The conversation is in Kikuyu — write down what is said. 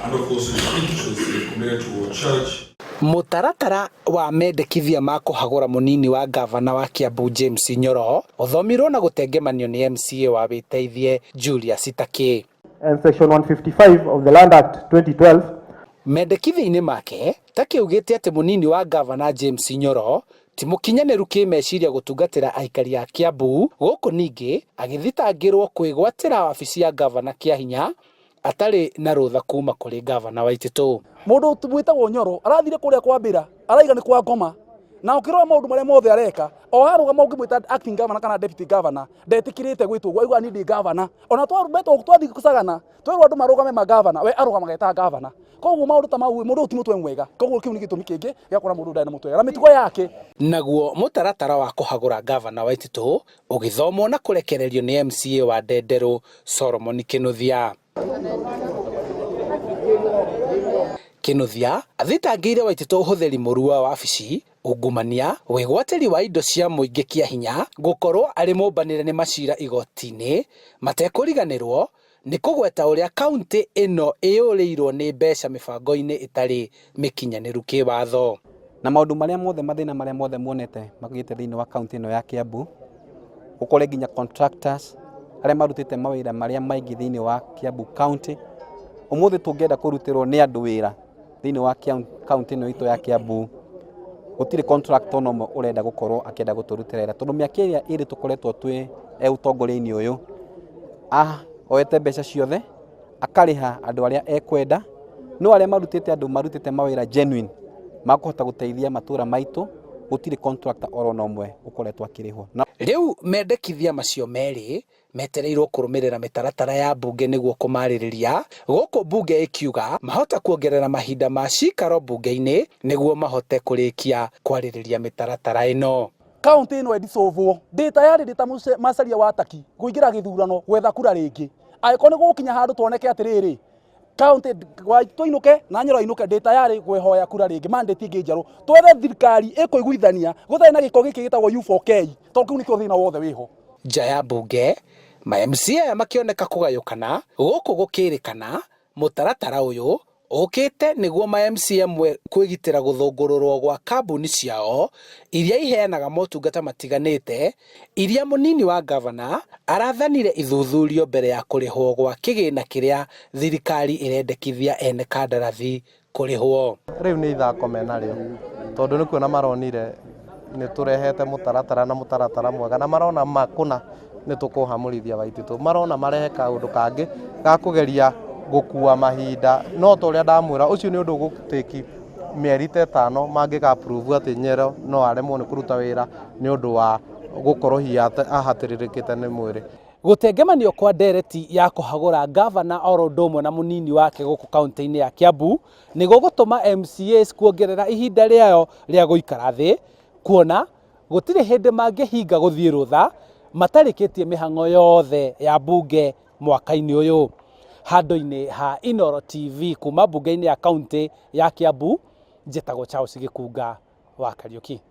And of course his interest in community or church. Mũtaratara wa mendekithia ma kũhagũra mũnini wa ngavana wa Kiambu James Nyoro ũthomirwo na gũtengemanio nĩ MCA wa Wĩteithie Julius Takĩ. And section 155 of the Land Act 2012. Mendekithia-inĩ make Takĩ augĩte atĩ mũnini wa ngavana James Nyoro ti mũkinyanĩru kĩmeciria gũtungatĩra aikari a Kiambu, gũkũ ningĩ agĩthitangĩrwo kwĩgwatĩra wabici ya ngavana kĩa hinya atarĩ na rũtha kuma kũrĩ ngavana Waititu. Mundu witagwo Nyoro arathire kuria kwambira araiga ni kwa ngoma, na ukirora maundu maria mothe areka o arugama ũngĩmwĩta acting governor kana deputy governor, ndetikirite gwĩtwo ũguo, aigua ni ndi governor. Ona twabetwo twathi gũcagana twerwo andũ marũgame ma governor, we arũgamaga eta governor. Koguo maũndũ ta mau, mũndũ ũyũ ti mũtwe mwega. Koguo kĩu nĩ gĩtũmi kĩngĩ gĩa kuona mũndũ ndarĩ na mũtwe mwega na mĩtugo yake. Naguo mũtaratara wa kũhagũra ngavana Waititu ũgĩthomwo na kũrekererio nĩ MCA wa Ndenderũ Solomon Kinuthia. Kinuthia athitangĩire Waititu ũhũthĩri mũru wa wabici, ungumania, wĩgwatĩri wa indo cia mũingĩ kĩa hinya, gũkorwo arĩ mũmbanĩre nĩ macira igoti-inĩ, matekũriganĩrwo nĩ kũgweta ũrĩa kaũntĩ ĩno ĩyũrĩirwo nĩ mbeca mĩbango-inĩ ĩtarĩ mĩkinyanĩru kĩwatho. Na maũndũ marĩa mothe, mathĩna marĩa mothe muonete magĩte thĩinĩ wa kaũntĩ ĩno ya Kiambu, ũkore nginya contractors arĩa marutĩte mawĩra marĩa maingĩ thĩinĩ wa Kiambu County, ũmũthĩ tũngĩenda kũrutĩrwo nĩ andũ wĩra thĩinĩ wa kaũntĩ ĩno itũ ya Kiambu, gũtirĩ contractor ona ũmwe ũrenda gũkorwo akĩenda gũtũrutĩra wĩra, tondũ mĩaka ĩrĩa ĩrĩ tũkoretwo twĩ ũtongoria-inĩ ũyũ, oete mbeca ciothe akarĩha andũ arĩa ekwenda, no arĩa marutĩte andũ marutĩte mawĩra genuine makũhota gũteithia matũra maitũ, gũtirĩ contractor oro na ũmwe ũkoretwo akĩrĩhwo. Rĩu mendekithia macio merĩ metereirwo kũrũmĩrĩra mĩtaratara ya mbunge nĩguo kũmarĩrĩria, gũkũ mbunge ĩkiuga mahota kuongerera mahinda ma cikaro mbunge-inĩ nĩguo mahote kũrĩkia kwarĩrĩria mĩtaratara ĩno. Kaunti ĩno ĩdissolvwo, ndĩ tayari ndĩ ta Macharia wa Taki kũingĩra gĩthurano gwetha kura rĩngĩ, angĩkorwo nĩ gũgũkinya handũ tuoneke atĩrĩrĩ kaunti tũinũke na Nyoro ainũke, ndĩ tayari kwĩhoya kura rĩngĩ, mandate ĩngĩ njerũ, twethe thirikari ĩkũiguithania gũtarĩ na gĩko gĩkĩ gĩtagwo U4K, tondũ kĩu nĩkĩo thĩna wothe wĩho. Nja ya mbunge ma MCA aya makĩoneka kũgayũkana, gũkũ gũkĩrĩkana mũtaratara ũyũ ũkĩte nĩguo ma MCA amwe kwĩgitĩra gũthũngũrũrwo gwa kambuni ciao iria iheanaga motungata matiganĩte, iria mũnini wa ngavana arathanire ithuthurio mbere ya kũrĩhwo gwa kĩgĩna kĩrĩa thirikari ĩrendekithia ene kandarathi kũrĩhwo. Rĩu nĩ ithako menarĩo, tondũ nĩ kuona maronire nĩ tũrehete mũtaratara na mũtaratara mwega, na marona makũna nĩ tũkũhamũrithia Waititu, marona marehe kaũndũ kangĩ ga kũgeria gũkua mahinda, no ta ũrĩa ndamwĩra ũcio nĩ ũndũ ũgũtĩki mĩeri ta 5 mangĩga approve atĩ Nyero no aremwo nĩ kũruta wĩra nĩ ũndũ wa gũkorwo hihi ahatĩrĩrĩkĩte nĩ mwĩrĩ. Gũtengemanio kwa ndereti ya kũhagũra ngavana oro ũndũ ũmwe na mũnini wake gũkũ kaũntĩ-inĩ ya Kiambu nĩ gũgũtũma MCAs kuongerera ihinda rĩao rĩa gũikara thĩ, kuona gũtirĩ hĩndĩ mangĩhinga gũthiĩ rũtha matarĩkĩtie mĩhang'o yothe ya mbunge mwaka-inĩ ũyũ. Handũ-inĩ ha Inooro TV kuma mbunge-inĩ ya kaũntĩ ya Kiambu, njĩtagwo Charles Gĩkunga wa Kariũki.